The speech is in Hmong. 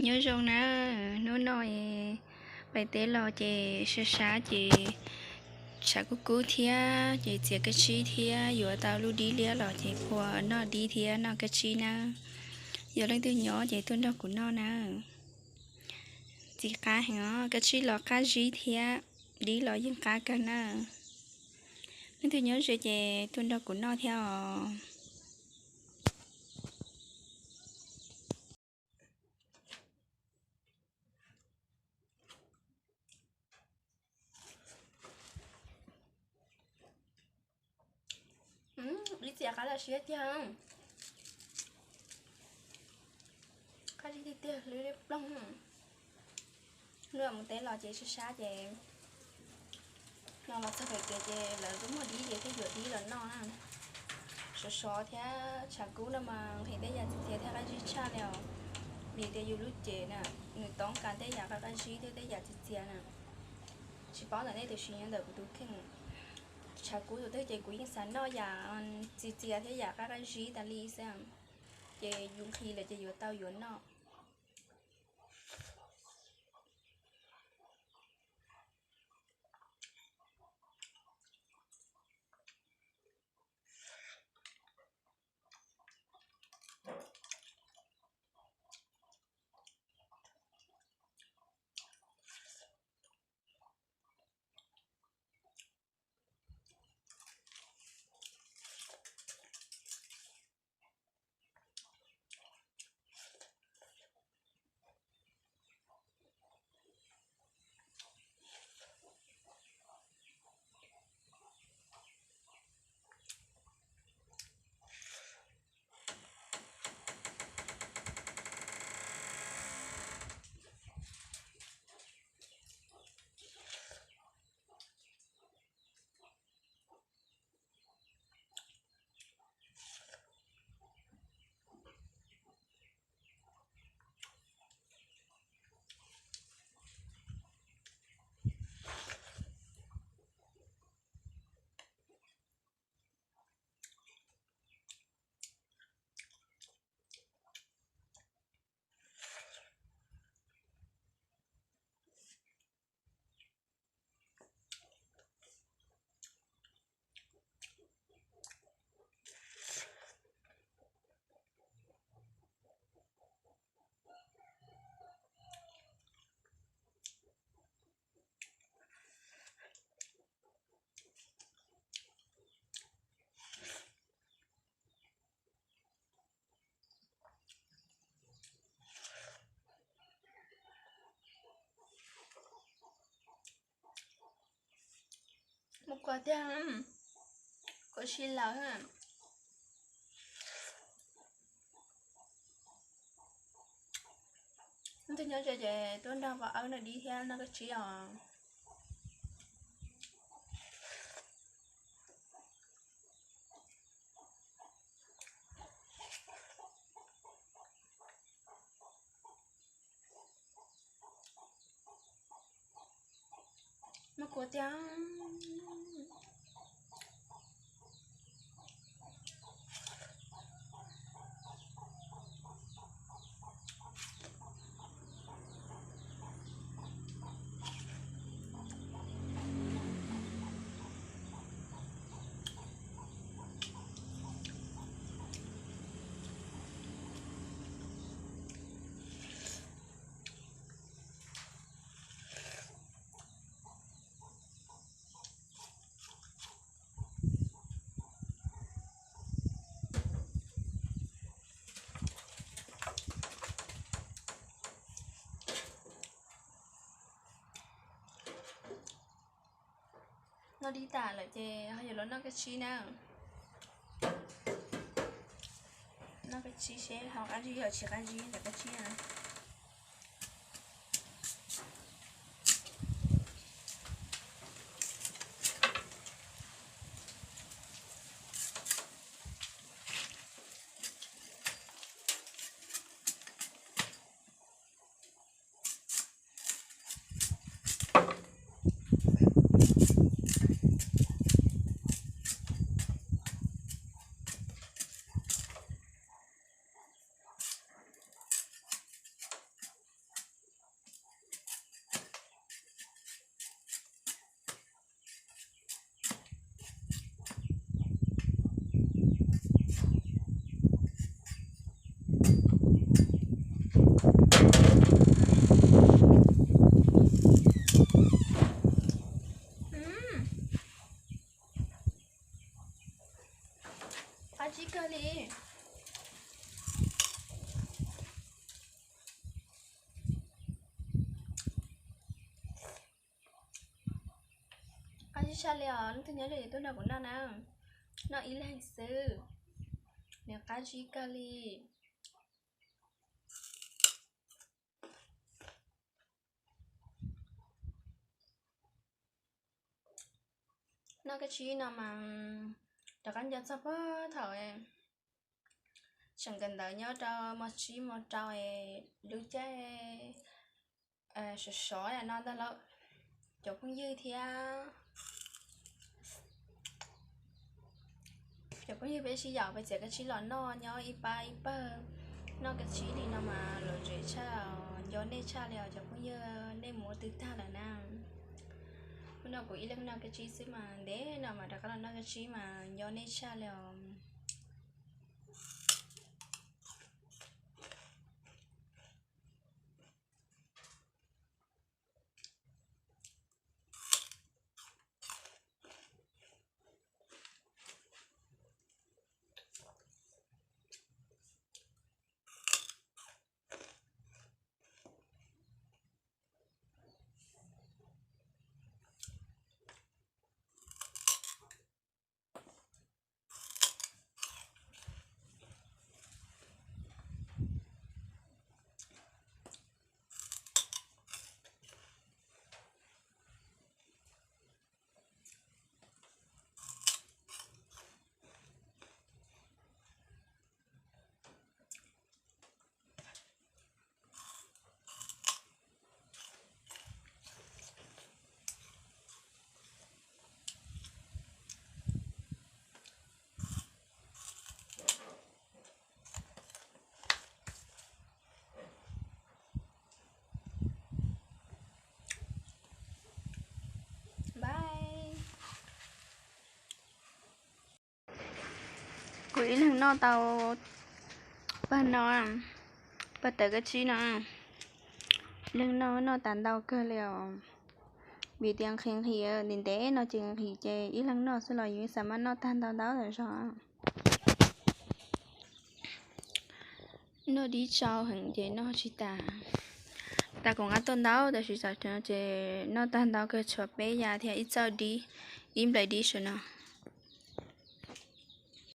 Nyob zoo na, hnub no pais teb los ces sab sab ces tshav kub kub thiab ces txiav kab tsib thiab yuav tau lub dib liab los ces phua noj dib thiab noj kab tsib na. Yog leej twg nyob ces tuaj nrog kuv noj na. Ntxim qab heev os, kab tsib los qab zib thiab dib los yeej qab kawg na. Leej twg nyob ze ces tuaj nrog kuv noj thiab os. Ib txiv qab los siab tiag, qab zib tiag tiag li ploog. Hnub mus teb los ces sab sab ces no los txog pem kev ces lawv kuj muag dib ces thiaj yuav dib los noj na. Sov sov thiab tshav kub no mas nqhis tej yam txias txias thiab qab zib tshaj li os. Vim tias yus lub cev na, nws toob kas tej yam qab qab zib thiab tej yam txias txias na. Tsis paub ntawm nej tiam sis nyob ntawm kuv tus kheej, tshav kub tus twg ces kuv yeej xav noj yam txias txias thiab yam qab qab zib tas li xwb. Ces yus nqhis lawm ces yuav tau yuav noj. Mus kua tiag, kua si lawm. Leej twg nyob ze ces tuaj nrog pom Awb noj dib thiab noj kab tsib os. Mus kua tiag. Noj dib tas lawm ces ho yuav los noj kab tsib na. Noj kab tsib seb ho qab zib los tsis qab zib ntawm kab tsib na. Qab zib kawg li. Qab zib tshaj li os, leej twg nyob ze tuaj nrog kuv noj na. Noj ib leeg xwb, nws qab zib kawg li. Noj kab tsib no mas rov qab nco txog puag thaum tseem kawm ntawv nyob rau mos tsib mos rau, lub caij sov sov no ntag lauj. Cov phooj ywg thiab cov phooj ywg peb sib yaum peb txiav kab tsib los noj nyob ib pab ib pawg. Noj kab tsib li no mas lom zem tshaj, nco nej tshaj li os cov phooj ywg, nej mus ua twg tag lawm na. Hnub no kuv ib leeg noj kab tsib xwb mas ntev no mas rov qab los noj kab tsib mas nco nej tshaj li os. Kuv ib leeg noj tau pawg no, pawg tawv kab tsib no. Ib leeg noj noj tas ntau kawg li os. Vim tias nqhis nqhis ntev ntev no ces nqhis ces ib leeg noj xwb los yus xav mas noj tag ntau ntau tas zog. Noj dib tsau heev ces noj tsis tas. Tas kuv nqa tuaj ntau tab sis tam sim no ces noj tag ntau kawg tshuav peb yav thiab ib txawj dib, ib nplais dib saum no.